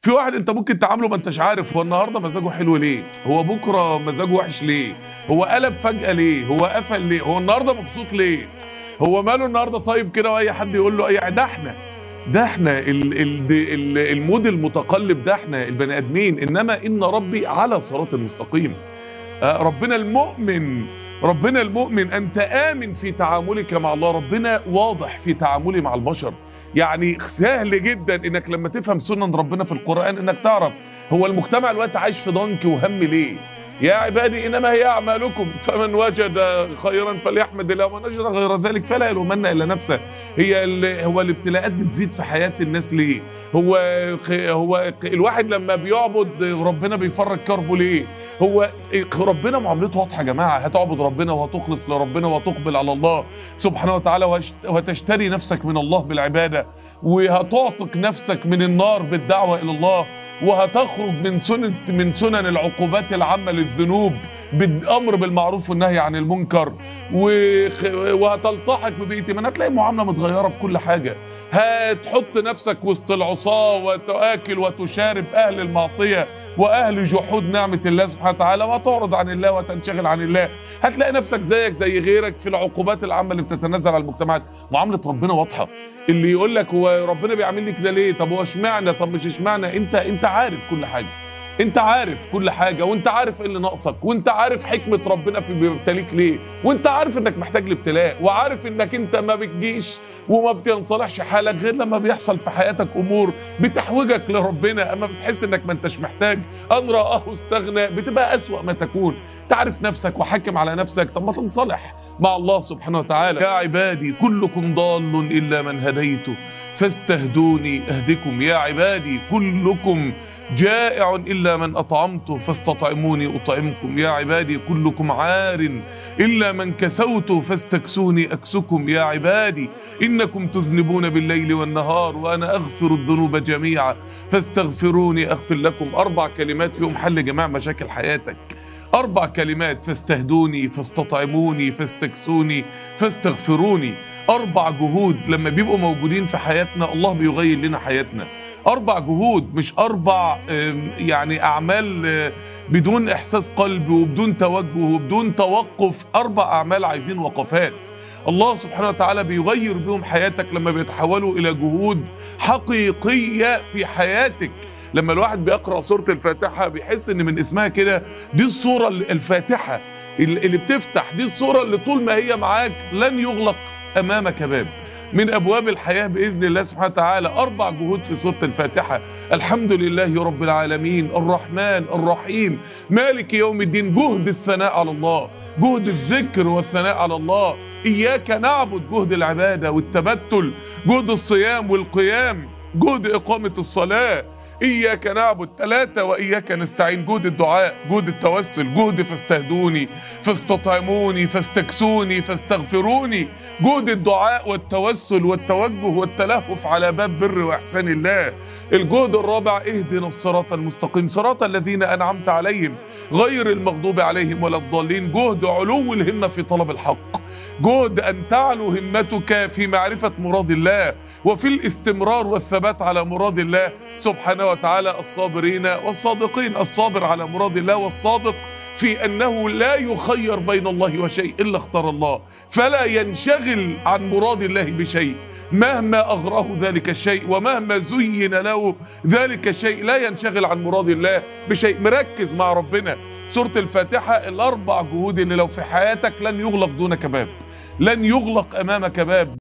في واحد انت ممكن تعامله ما انتش عارف هو النهارده مزاجه حلو ليه، هو بكره مزاجه وحش ليه، هو قلب فجأة ليه، هو قفل ليه، هو النهارده مبسوط ليه، هو ماله النهارده طيب كده، واي حد يقول له اي ده احنا، ده احنا ال mood المتقلب، ده احنا البني ادمين. انما ان ربي على صراط المستقيم. ربنا المؤمن، ربنا المؤمن انت امن في تعاملك مع الله. ربنا واضح في تعاملي مع البشر. يعني سهل جدا انك لما تفهم سنن ربنا في القرآن انك تعرف هو المجتمع الوقت عايش في ضنك وهم ليه. يا عبادي انما هي اعمالكم فمن وجد خيرا فليحمد الله ومن وجد غير ذلك فلا يلومن الا نفسه. هي هو الابتلاءات بتزيد في حياة الناس ليه؟ هو الواحد لما بيعبد ربنا بيفرج كربه ليه؟ هو ربنا معاملته واضحة يا جماعة. هتعبد ربنا وهتخلص لربنا وتقبل على الله سبحانه وتعالى، وهتشتري نفسك من الله بالعبادة، وهتعتق نفسك من النار بالدعوة الى الله، وهتخرج من سنن العقوبات العامة للذنوب بالأمر بالمعروف والنهي عن المنكر، وهتلتحق ببيئة من. هتلاقي معاملة متغيرة في كل حاجة. هتحط نفسك وسط العصاة وتآكل وتشارب أهل المعصية وأهل جحود نعمة الله سبحانه وتعالى، وتعرض عن الله وتنشغل عن الله. هتلاقي نفسك زيك زي غيرك في العقوبات العامة اللي بتتنزل على المجتمعات. معاملة ربنا واضحة. اللي يقول لك هو ربنا بيعمل لي كده ليه؟ طب هو اشمعنى؟ طب مش اشمعنى؟ انت عارف كل حاجة، انت عارف كل حاجة، وانت عارف ايه اللي ناقصك، وانت عارف حكمه ربنا في بيبتليك ليه، وانت عارف انك محتاج لابتلاء، وعارف انك انت ما بتجيش وما بتنصلحش حالك غير لما بيحصل في حياتك امور بتحوجك لربنا. اما بتحس انك ما انتش محتاج، ان رآه استغنى، بتبقى اسوأ ما تكون. تعرف نفسك وحاكم على نفسك، طب ما تنصلح مع الله سبحانه وتعالى. يا عبادي كلكم ضال الا من هديته فاستهدوني اهدكم. يا عبادي كلكم جائع إلا من أطعمته فاستطعموني أطعمكم. يا عبادي كلكم عار إلا من كسوته فاستكسوني أكسكم. يا عبادي إنكم تذنبون بالليل والنهار وأنا أغفر الذنوب جميعا فاستغفروني أغفر لكم. 4 كلمات فيهم حل جميع مشاكل حياتك. 4 كلمات: فاستهدوني، فاستطعموني، فاستكسوني، فاستغفروني. 4 جهود لما بيبقوا موجودين في حياتنا الله بيغير لنا حياتنا. 4 جهود، مش 4 يعني أعمال بدون إحساس قلب وبدون توجه وبدون توقف. 4 أعمال عايزين وقفات. الله سبحانه وتعالى بيغير بهم حياتك لما بيتحولوا إلى جهود حقيقية في حياتك. لما الواحد بيقرأ سورة الفاتحة بيحس ان من اسمها كده دي السورة الفاتحة اللي بتفتح، دي السورة اللي طول ما هي معاك لن يغلق امامك باب من ابواب الحياة باذن الله سبحانه وتعالى. 4 جهود في سورة الفاتحة: الحمد لله رب العالمين، الرحمن الرحيم، مالك يوم الدين. جهد الثناء على الله، جهد الذكر والثناء على الله. إياك نعبد، جهد العبادة والتبتل، جهد الصيام والقيام، جهد إقامة الصلاة. إياك نعبد. 3 وإياك نستعين، جهد الدعاء، جهد التوسل، جهد فاستهدوني، فاستطعموني، فاستكسوني، فاستغفروني. جهد الدعاء والتوسل والتوجه والتلهف على باب بر وإحسان الله. الجهد الرابع: اهدنا الصراط المستقيم، صراط الذين أنعمت عليهم غير المغضوب عليهم ولا الضالين. جهد علو الهمة في طلب الحق، جهد أن تعلو همتك في معرفة مراد الله وفي الاستمرار والثبات على مراد الله سبحانه وتعالى. الصابرين والصادقين، الصابر على مراد الله والصادق في أنه لا يخير بين الله وشيء إلا اختار الله، فلا ينشغل عن مراد الله بشيء مهما أغراه ذلك الشيء ومهما زين له ذلك الشيء، لا ينشغل عن مراد الله بشيء، مركز مع ربنا. سورة الفاتحة 4 جهود اللي لو في حياتك لن يغلق دونك باب، لن يغلق أمامك باب.